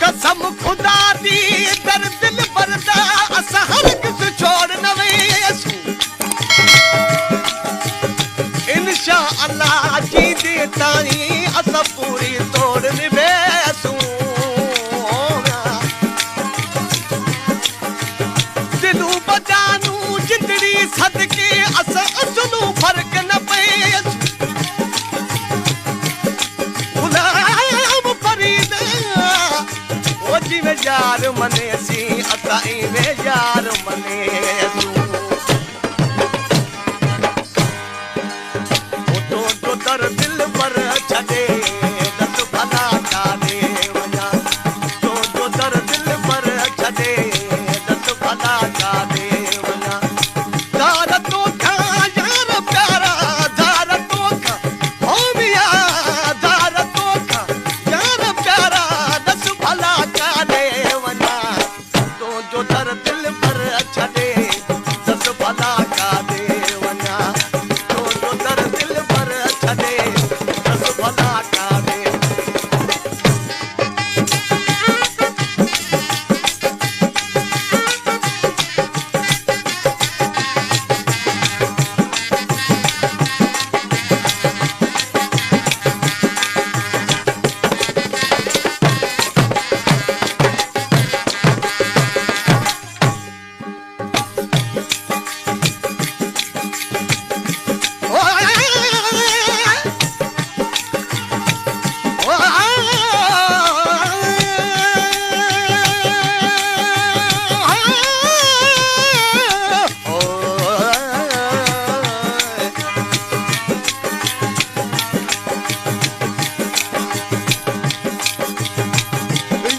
قسم خدا دی در دلبر دا، اساں ہرگز چھوڑ نہ ویسوں۔ انشاءاللہ جیندے تائیں اساں پوری توڑ نبھیسوں۔ دلوں بجانوں جندڑی صدقے اساں اصلوں فرق نہ پئیسوں۔ غلام فرید، او جیویں یار منیسی، اساں ایویں یار منیسوں۔ او تو جو در دلبر چھڈے، دس بھلا چا ڈے ونجاں۔ تو جو در دلبر چھڈے، دس بھلا چا ڈے ونجاں۔ دار توکاں یار پیارا، دار توکاں، او میاں، دار توکاں یار پیارا، دس بھلا چا ڈے ونجاں۔ تو جو در دلبر چھڈے، دس بھلا چا ڈے ونجاں۔ تو جو در دلبر چھڈے، دس بھلا چا ڈے۔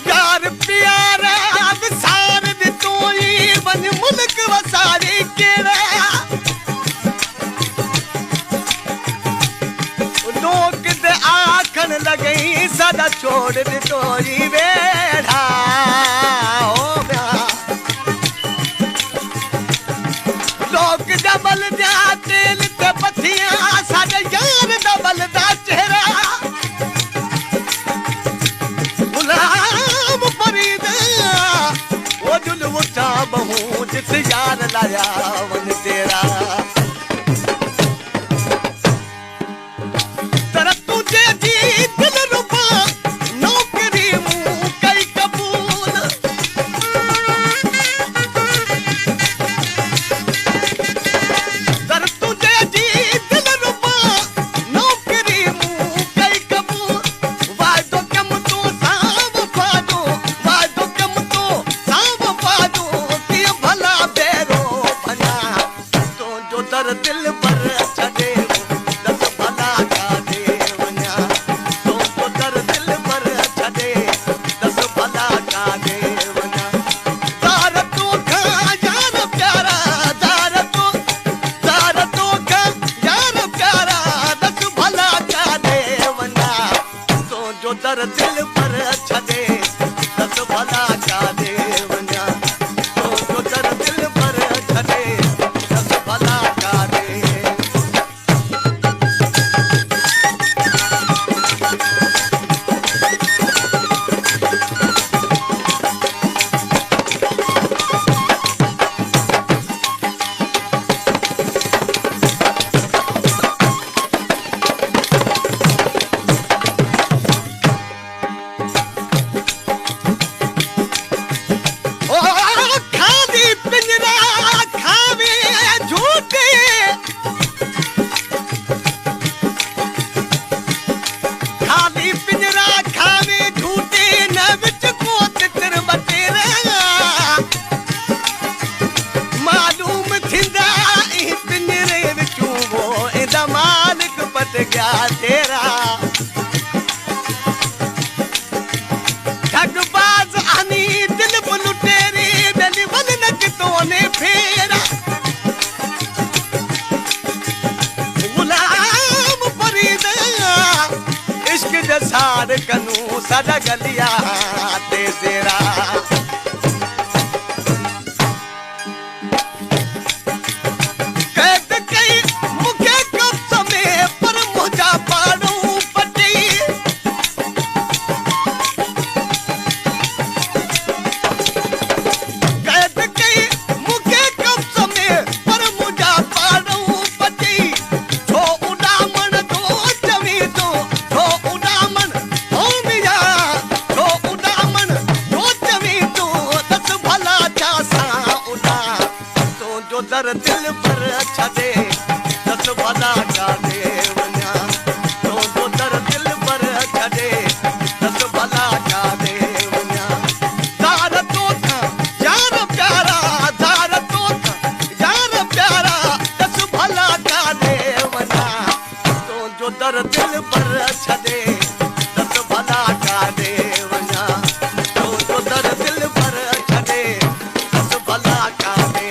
یار پیارا وسار ڈتوئی، ونج ملک وساری کیڑا۔ لوگ تے آکھن لگئی، ساڈا چھوڑ ڈتوئی ویڑھا۔ او میاں، لوگ دا ولدا تیل تے پتھیاں، ساڈے یار دا ولدا چہرہ۔ غلام فرید، او جلوٹاں بہوں جت یار لایا ونج تیرا۔ در تجھے جی دلربا نوکری موں کئی قبول۔ در تجھے جی دلربا نوکری موں کئی قبول۔ وعدو کم تو ساں وفا جو، وعدو کم تو ساں وفا جو، کہ بھلا بیرو بھنا۔ تو جو مالک پٹ گیا تیرا۔ ٹھگ باز آنی دل بلٹیری، ڈلی ول نہ کہ تو نے پھیرا۔ غلام فرید، عشق جسار کنوں سر گلیا تے زیرا۔ قید کئی مکے قبضہ میں پر مجھا پاڑوں پٹی۔ قید کئی مکے قبضہ میں پر مجھا پاڑوں پٹی۔ ٿو اڏامڻ جو چوين ٿو، ٿو اڏامڻ، ٿو ميا، ٿو اڏامڻ جو چوين ٿو، ڏس ڀلا ڇا سان اڏا. تنهنجو در دلبر ڇڏي، ڏس ڀلا ڪاڏي وڃان. تنهنجو در دلبر ڇڏي، ڏس ڀلا ڪاڏي وڃان. زار توکان يار پيارا، زار توکان يار پيارا، ڏس ڀلا ڪاڏي وڃان. تنهنجو در دلبر ڇڏي، ڏس ڀلا ڪاڏي وڃان. تنهنجو در دلبر ڇڏي، ڏس ڀلا ڪاڏي.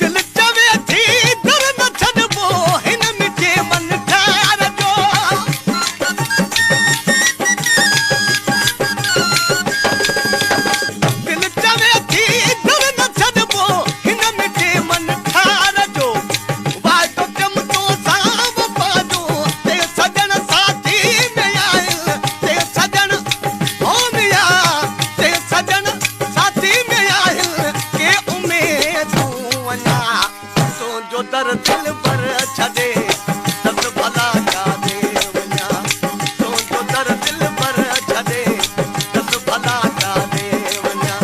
دل چوي ٿي در نه ڇڏبو هن مٺي من ٺار جو. دل چوي ٿي در نه ڇڏبو هن مٺي من ٺار جو. واعدو ڪيم توسان وفا جو، ته سڄڻ ساٿي ۾ آهن، ته سڄڻ هو ميا، ته سڄڻ ساٿي ۾ آهن ڪي اميدون اڃا. تنهنجو در دلبر ڇڏي، ڏس ڀلا ڪاڏي وڃان. تنهنجو در دلبر ڇڏي، ڏس ڀلا ڪاڏي وڃان.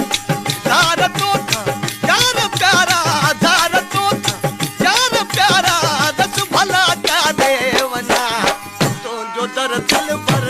زار توکان يار پيارا، زار توکان يار پيارا، ڏس ڀلا ڪاڏي وڃان. تنهنجو در دلبر